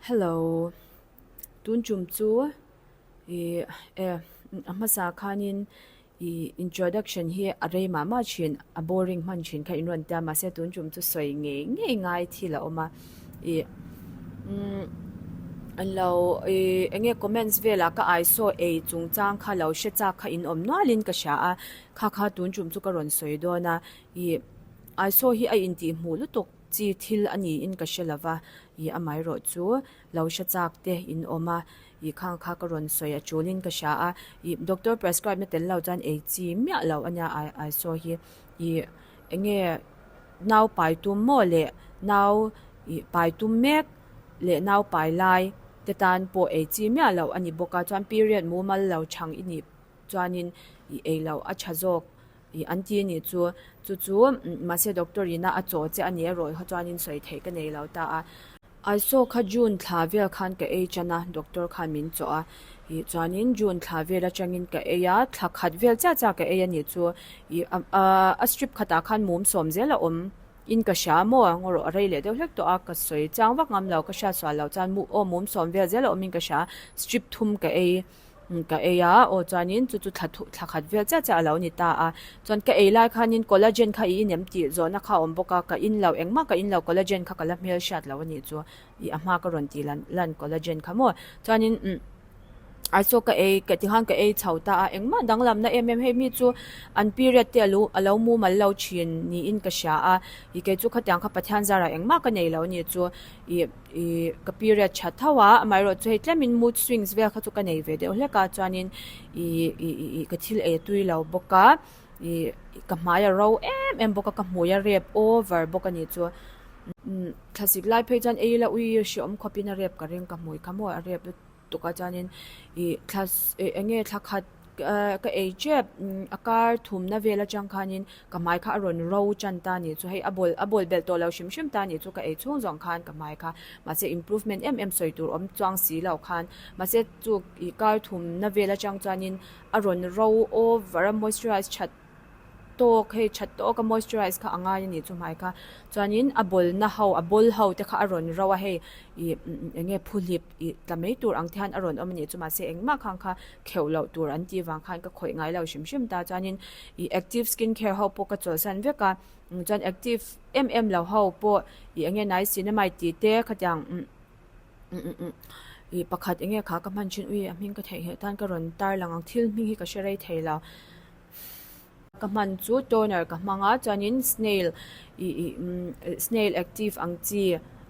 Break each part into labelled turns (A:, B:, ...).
A: Hello, tun tum chu ih e a hmasa khanin ih introduction hi a rei mah mah thin a boring hman thin kha in rawn tia mahse tun tum chu sawi ngei ngei ngai thil a awm a ih umm an lo ih eng nge comments velah ka aisaw ei chungchang kha lo hre chak kha in awm nualin ka hria a kha kha tun tum chu ka rawn sawi dawn a ih aisaw hi a intihhmuh lutuk. Chi thil a niin ka hre lova, ih amaherawh chu lo hre chak te in awm a, ih khang kha ka rawn sawi a tulin ka hria a, ih doctor prescribe na tel lo chuan ei chi miah lo a nia ai ai saw hi, ih eng nge nau pai tum maw leh nau ih pai tum mek leh nau pai lai te tan pawh ei chi miah loh a ni bawk a, chuan period mumal lo chhang i nih chuanin ih ei loh a tha zawk. Ih an ti a nih chu, chu chu mahse doctor ina a chaw che a ni erawh kha chuanin sawi theih ka nei lo ta a. Aisaw kha June thla vel khan ka ei tan a, doctor khan min chawh a, ih chuanin June thla vel atangin ka ei a, thla khat vel chiah chiah ka ei a nih chu, ih a strip khatah khan mum sawm zel a awm in ka hria maw, ngaw rawh a rei leh deuh hlek tawh a, ka sawi chiang vak ngam lo, ka hriat sual loh chuan aw mum sawm vel zel a awm in ka hria, strip thum ka ei. Ka ei a, aw chuanin chu chu thla thu thla khat vel chiah chiah a lo ni ta a. Chuan ka ei lai khanin collagen kha i in em tih zawhna kha a awm bawk a, ka in lo engmah ka in lo collagen kha ka la hmel hriat lo a nih chu ih a hma ka rawn tih lan lan collagen kha maw. Chuanin umm aisaw ka ei ka ti khan ka ei chho ta a, engmah danglamna em em hei mi chu an period te a lo a lo mumal lo thin niin ka hria a, ih kei chu khatiang kha Pathian zarah engmah ka nei lo a nih chu ih. Ih ka period tha tho a, amaherawh chu hei tlemin mood swings vel kha chu ka nei ve deuh hlek a, chuanin ih ih ih ka thil ei a tui lo bawk a, ih ka hmai a ro em em bawk a, ka hmui a rep over bawk a ni chu. Thlasik lai phei chuan ei ila ui hreawm khawpin a rep ka ring ka hmui kha maw a rep lutuk. Tukah chuanin ih thla eng nge thla khat ka ei tep a kar thumna vel atang khanin ka hmai kha a rawn ro tan ta a nih chu hei a bawl a bawl belh tawh lo hrim hrim ta a nih chu ka ei chhung zawng khan ka hmai kha mahse improvement em em sawi tur awm chuang si lo khan mahse chu ih kar thumna vel atang chuanin a rawn ro over a moisturize that tawk hei that tawk a moisturize kha a ngai a nih chu hmai kha chuanin a bawlna ho a bawl ho te kha a rawn ro a hei ih eng nge phuhlip ih tla mai tur ang te hian a rawn awm a nih chu mahse engmah khang kha kheuh loh tur an tih vang khan ka khawih ngai lo hrim hrim ta chuanin ih active skin care ho pawh ka chawlhsan vek a chuan active em em lo ho pawh ih eng nge niacinamide tih te khatiang Ih pakhat eng nge kha ka hman thin ui a hming ka theihnghilh tan ka rawn tar lang ang thil hming hi ka hre rei thei lo ka hman chu toner ka hmang a chuanin snail ih ih snail active ang chi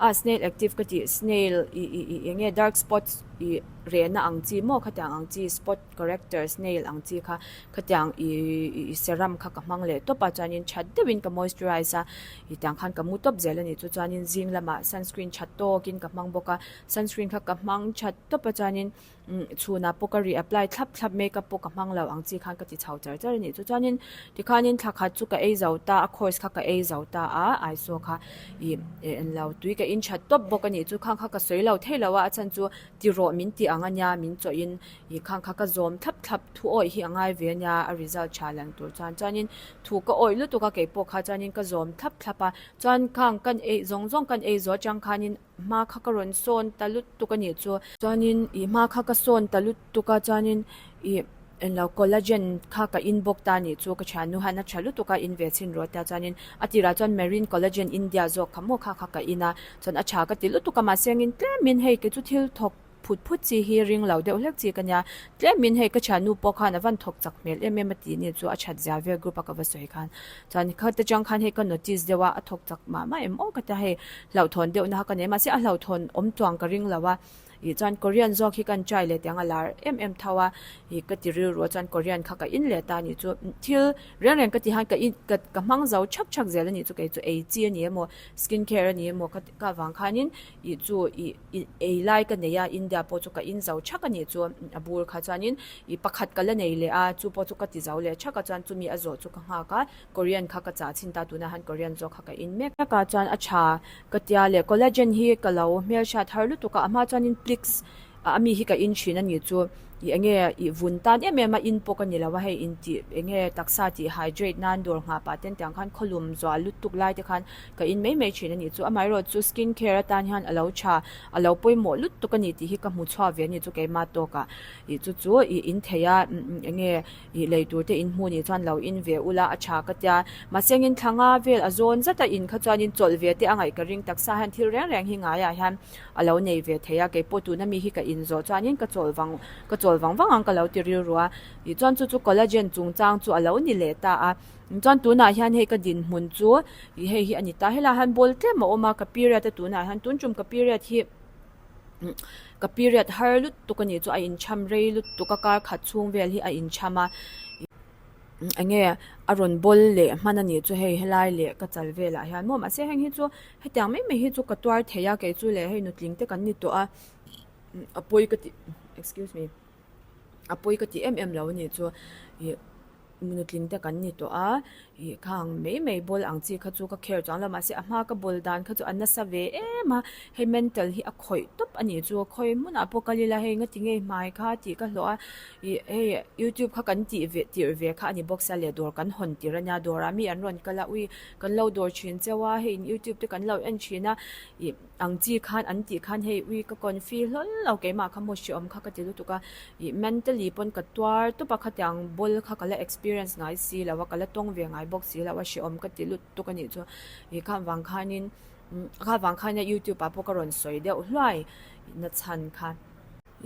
A: ah snail active ka tih snail ih ih ih eng nge dark spots ih rehna ang chi maw khatiang ang chi spot corrector snail ang chi kha khatiang ih ih serum kha ka hmang leh tawp a chuanin that deuhin ka moisturize a ih tiang khan ka mu tawp zel a ni chu chuanin zing lamah sunscreen that tawkin ka hmang bawk a sunscreen kha ka hmang that tawp a chuanin umm chhunah pawh ka re apply thlap thlap makeup pawh ka hmang lo ang chi khan ka ti chho char char a nih chu chuanin tikhanin thla khat chu ka ei zo ta a course kha ka ei zo ta a aisaw kha ih englo tui ka in that tawp bawk a nih chu khang kha ka sawi lo thei lo a a chhan chu ti rawh min tih ang a nia min chawhin Ih khang kha ka zawm thlap thlap thu awih hi a ngai ve a nia a result tha lang tur chuan chuanin thu ka awih lutuk a kei pawh kha chuanin ka zawm thlap thlap a chuan khang kan ei zawng zawng kan ei zawh atang khanin hma kha ka rawn sawn ta lutuk a nih chu chuanin ih hma kha ka sawn ta lutuk a chuanin ih englo collagen kha ka in bawk ta a nih chu ka thiannu hian a tha lutuk a in ve chhin rawh tia chuanin a tirah chuan marine collagen India zawk kha maw kha kha ka in a chuan a tha ka ti lutuk a mahse engin tlemin hei kei chu thil thawk Phut phut chi hi ring lo deuh hlek chi ka nia. Tlemin hei ka thiannu pawh khan a van thawk chak hmel em em a tih ni chu a that zia vel group a ka va sawi khan. Chuan khate chang khan hei ka notice deuh a, a thawk chak mah mah em aw ka tia hei hlauhthawn deuh na kha ka nei mahse a hlauhthawn awm chuang ka ring lo a. Ih chuan Korean zawk hi kan try leh tiang a lar em em tho a, ih ka ti rilru a chuan Korean kha ka in leh ta a nih chu. Thil reng reng ka ti han ka in ka ka hmang zo thak thak zel a nih chu kei chu ei chi a ni emaw skin care a ni emaw ka ka avang khanin ih chu ih I ei lai ka nei a, India pawh chu ka in zo thak a nih chu a bur kha chuanin i pakhat ka la nei leh a, chu pawh chu ka ti zo leh thak a chuan chumi a zawh chu ka nghak a, Korean kha ka chah chhin ta tunah hian Korean zawk kha ka in mek mek a chuan a tha ka tia leh collagen hi ka lo hmelhriat har lutuk a, a hma chuanin Plix a mi hi ka in thin a nih chu. Ih enge ih vun tan em em a in pawh ka ni lo a hei intih enge taksa tih hydrate nan dawr nghah pah ten tiang khan khawlum zual lutuk lai te khan ka in mai mai thin a nih chu amaherawh chu skin care atan hian a lo tha a lo pawimawh lutuk a ni tih hi ka hmu chhuak ve a ni chu keimah tawkah ih chu chu ih in thei a enge ih lei tur te in hmuh nih chuan lo in ve ula a tha ka tia mahse engin thla nga vel a zawn zat a in kha chuanin chawlh ve te a ngaih ka ring taksa hian thil reng reng hi ngaiah hian a lo nei ve thei a, keipawh tuna mi hi ka in zawh chuanin ka chawl vang ka chawl vang vang ang ka lo ti rilru a, tichuan chu chu collagen chungchang chu a lo ni leh ta a, chuan tunah hian hei ka dinhmun chu ih hei hi a ni ta, helaiah hian ball tlem a awm a, ka period a tunah hian tun tum ka period hi ka period har lutuk a nih chu a incham rei lutuk a kar khat chhung vel hi a incham a. Eng nge a rawn bawl leh hman a nih chu hei helai leh ka chal velah hian maw mahse heng hi chu hetiang mai mai hi chu ka tuar thei a kei chu leh hei nutling te kan ni tawh a a pawi ka ti excuse me a pawi ka ti em em lo a nih chu ih nutling te kan ni tawh a ih khang mai mai bawl ang chi kha chu ka care chuang lo mahse a hma ka bawl dan kha chu a nasa ve em a hei mental hi a khawih tawp a nih chu khawi hmunah pawh kal ila hei ngati nge hmai kha tih ka hlawh a. Ih hei youtube kha kan tih ve tirh ve kha a ni bawk sia leh dawr kan hawn tirh a nia dawrah mi an rawn kal a ui kan lo dawr thin cheu a hei in youtube te kan lo en thin a ih ang chi khan an tih khan hei ui ka confi hlawl lo keimah kha maw hreawm kha ka ti lutuk a ih mentally pawn ka tuar tawp a khatiang bawl kha ka la experience ngai si lo a ka la tawng ve ngai bawk si lo a hreawm ka ti lutuk a nih chu ih kha vang khanin kha vang khan youtube ah pawh ka rawn sawi deuh hluai nachhan kha.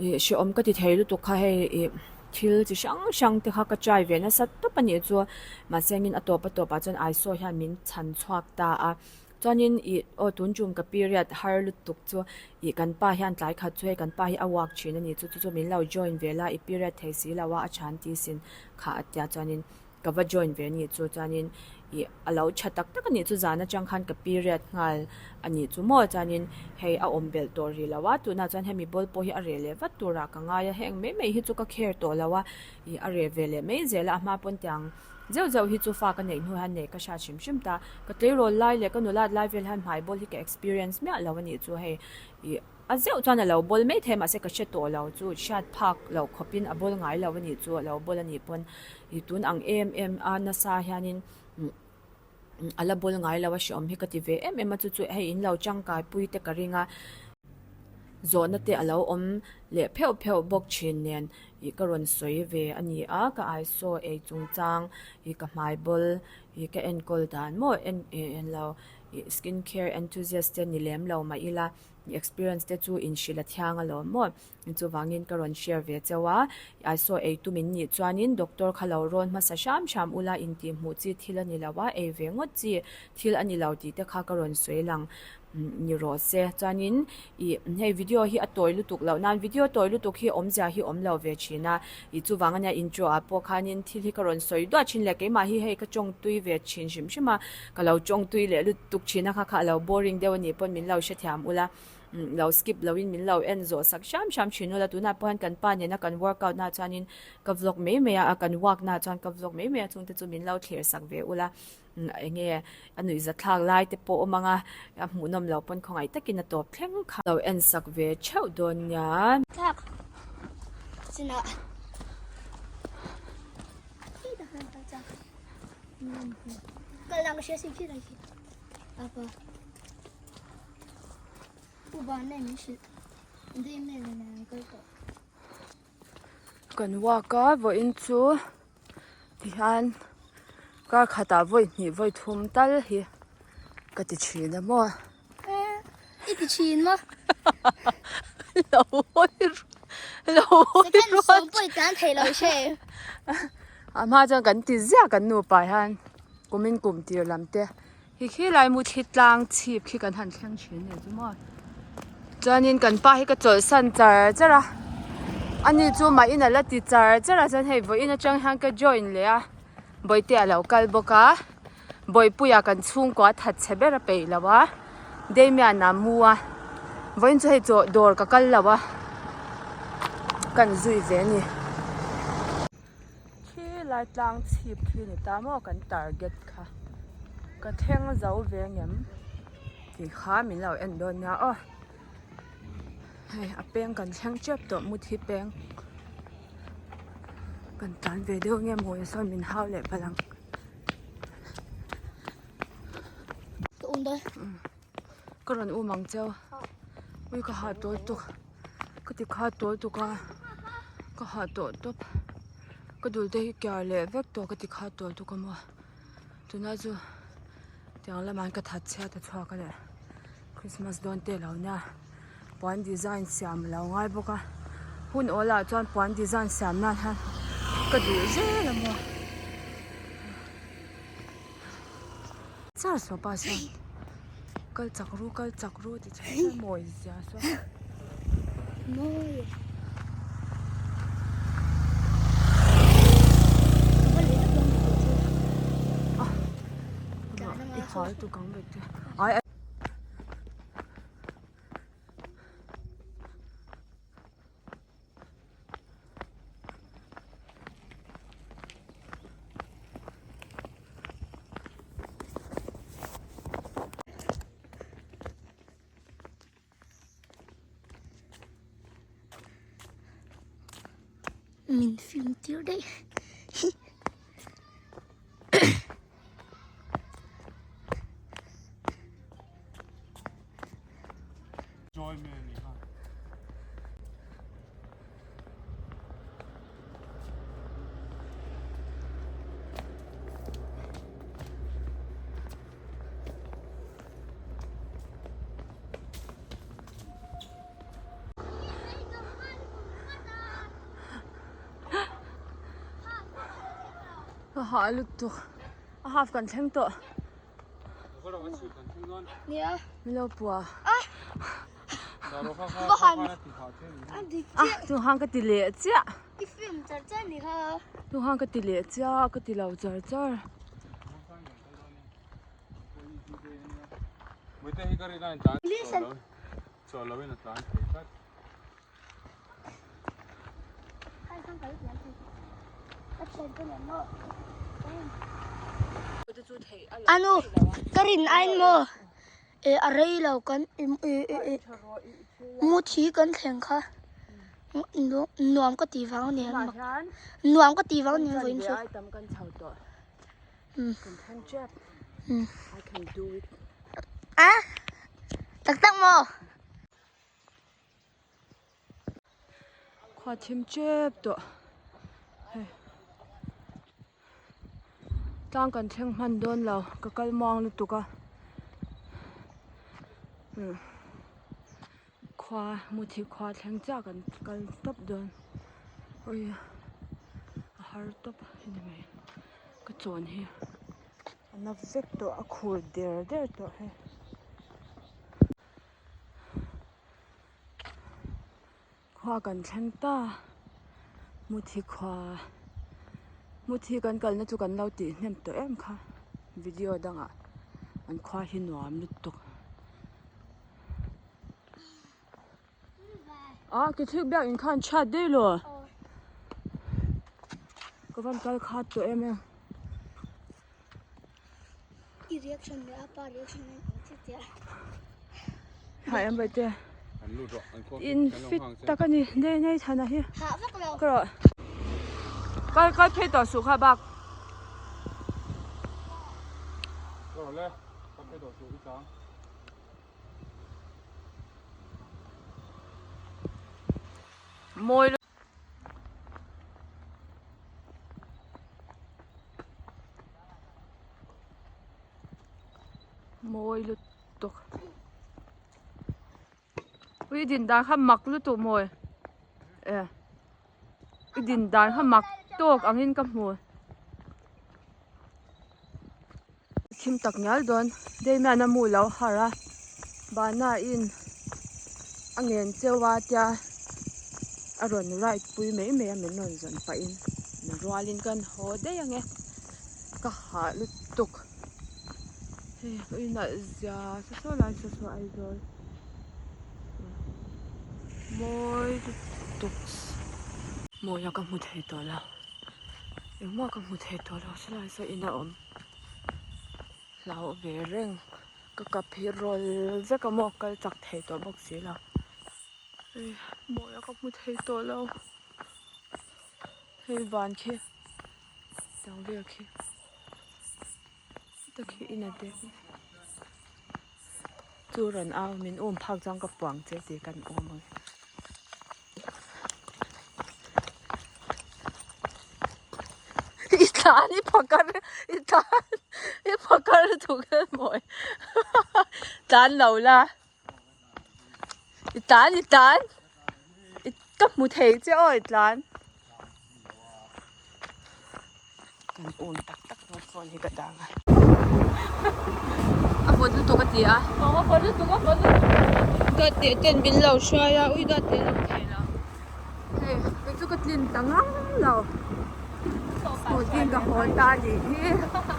A: Ih hrehawm ka ti thei lutuk kha hei ih thil chi hrang hrang te kha ka try ve nasa tawp a nih chu mahse angin a tawp a tawp ah chuan Isua hian min chhan chhuak ta a chuanin ih aw tun tum ka period har lutuk chu ih kan pa hian tlai khat chu hei kan pa hi a work thin a ni chu chu chu min lo join ve la i period thei si lo a a chhan ti sin kha a tia chuanin. Ka va join ve anih chu chuanin ih a lo tha tak tak anih chu zan atang khan ka period nghal anih chu maw chuanin hei a awm belh tawh rih lo a tunah chuan hemi ball pawh hi a reh leh vat turah ka ngai a heng mai mai hi chu ka care tawh lo a ih a reh ve leh mai zel a a hma pawn tiang zeuh zeuh hi chu fa ka neih hnu hian nei ka hriat hrim hrim ta ka tleirawl lai leh ka nulat lai vel hian hmai ball hi ka experience miah lo anih chu hei ih. A zeuh chuan a lo bawl mai thei mahse ka hre tawh lo chu hriat phak loh khawpin a bawl ngai lo a nih chu a lo bawl a nih pawn ih tun ang em em a nasa hianin a la bawl ngai lo a hreawm hi ka ti ve em em a chu chu hei in lo tangkai pui te ka ring a zawhna te a lo awm leh pheuh pheuh bawk thin nen ih ka rawn sawi ve a ni a ka eyesore ei chungchang ih ka hmai bawl ih ka enkawl dan maw en en lo ih skin care enthusiast te ni lem lo mah ila. I experience te chu in hrilh a thiang alawm maw? Chuvangin ka rawn share ve cheu a, I saw ei tum in nih chuanin doctor kha lo rawn hmasa hram hram ula intih hmuh chi thil a ni lo a, ei ve ngawt chi thil a ni lo tih te kha ka rawn sawi lang ni rawh se. Chuanin i hei video hi a tawi lutuk loh nan video tawi lutuk hi awmzia hi awm lo ve thin a, i chuvang ania intro ah pawh khanin thil hi ka rawn sawi duah thin leh keimah hi hei ka tawngtui ve thin hrim hrim a, Ka lo tawngtui leh lutuk thin a kha kha a lo boring deuh a nih pawn min lo hrethiam ula lo skip loin min lo en zawh sak hram hram thin ula tunah pawh hian kan pa nena kan workout na chuanin ka vlog mai mai a kan walk na chuan ka vlog mai mai a chungte chu min lo thlir sak ve ula eng nge a nuih zathlak lai te pawh awm ang a a hmuhnawm lo pawn khawngaih takin a tawp thleng kha lo en sak ve theuh dawn nia.
B: Thlak chinah
A: Kan walk a vawiin chu tihian kar khatah vawi hnih vawi thum tal hi ka ti thin a maw.
B: I ti thin maw?
A: Lo hawi lo hawi
B: Second sawm pawh i tan thei lo hre.
A: A hma chuan kan ti ziah kan nupa hian kumin kum tir lam te hi khi lai mu thli tlang chhip khi kan han thleng thin a ni chu maw. Chuanin kan pa hi ka chawlhsan char char a, ani chu mah in a la ti char char a chuan hei vawiin atang hian ka join leh a bawihte a lo kal bawk a. Bawihpuia kan chhungkua that chhe ber a peih lo a, Damian a mu a, vawiin chu hei chaw dawr ka kal lo a, kan zui ve a ni. Khi lai tlang chhip khi ni ta maw kan target kha, ka thleng zo ve ngem tih kha min lo en dawn nia aw. Hei a peng kan thleng tep tawh muthi peng. Kan tlan ve deuh nge maw sawn min hau leh palh ang.
B: Ka um dawn.
A: Ka rawn um ang cheu. Ui ka hah tawh tuk. Ka ti kha tawh tuk a. Ka hah tawh tawp. Ka dul te hi kiar leh vek tawh ka ti kha tawh tuk a maw. Tunah chu tiang lamah ka that chhiat a chhuak a leh Christmas dawn te lo nia puan design siam a lo ngai bawk a hun awl ah chuan puan design siam nan hian ka duh zel a maw char saw pa sawn kal chak ru kal chak ru ti chhan chhan mawi zia saw
B: mawi.
A: I hal tu kang bet te ai ai
B: Min film tir daih.
A: Ka hah lutuk a half kan thleng tawh min lo pua a chung han ka ti leh chiah chung han ka ti leh chiah ka ti lo char char.
B: Anu ka rin aiin maw eh a rei lo kan muthi kan thleng kha nuam ka tih vang a ni nuam ka tih vang a ni vawiin chu. A tak tak maw?
A: Khua thim tep tawh hei tlang kan thleng hman dawn lo ka kal muang lutuk a khua muthi khua thleng chiah kan kal tawp dawn ui a har tawp a ni mai ka chawn hi a na vek tawh a khur der der tawh hei. Khua kan thleng ta muthi khua muthi kan kalna chu kan lo tih hnem tawh em kha video dangah an khua hi nuam lutuk a ke thlik biak in khan chhiat daih lo ka van kal khat tawh em em.
B: I reaction leh a pa reaction a inang chiah chiah.
A: Hai an bai te. In fit tak a ni nei nei thana hi.
B: Hah vak lo.
A: Ka rawh. Kal kal phei tawh suh kha bak.
C: Ka rawh le. Kal phei tawh suh i tlang.
A: Mawi Mawi lutuk ui din dan kha mak lutuk mawi e i din dan kha mak tawk angin ka hmu thim tak ngial dawn Damian a mu lo harh a bahna in a ngen cheu a tia a rawn ride pui mai mai a min rawn zawn pahin min rualin kan haw daih ang e ka hah lutuk hei ui nalh zia saw saw lai saw saw Aizawl mawi lutuk mawia ka hmu thei tawh lo engmah ka hmu thei tawh lo silai saw in a awm hlau ve reng. Ka kap hi rawl vek a maw kal chak thei tawh bawk si lo hei mawi a ka hmu thei tawh lo. Hei van khi tiang vel khi ta khi in a dek chu rawn au min um phak chuan ka puang che tih kan awm ang i tlan i phakar i tlan i phakar thuk mawi tlan lo la. I tlan i tlan i ka hmu thei che aw i tlan kan awn tak tak dawn phone hi ka dang a a vawt lutuk a ti a a vawt lutuk a vawt lutuk dawt teh ten min lo hruai a ui dawt teh lang thei lo hei kei chu ka tlin ta ngang lo scooty in ka haw ta a nih hi.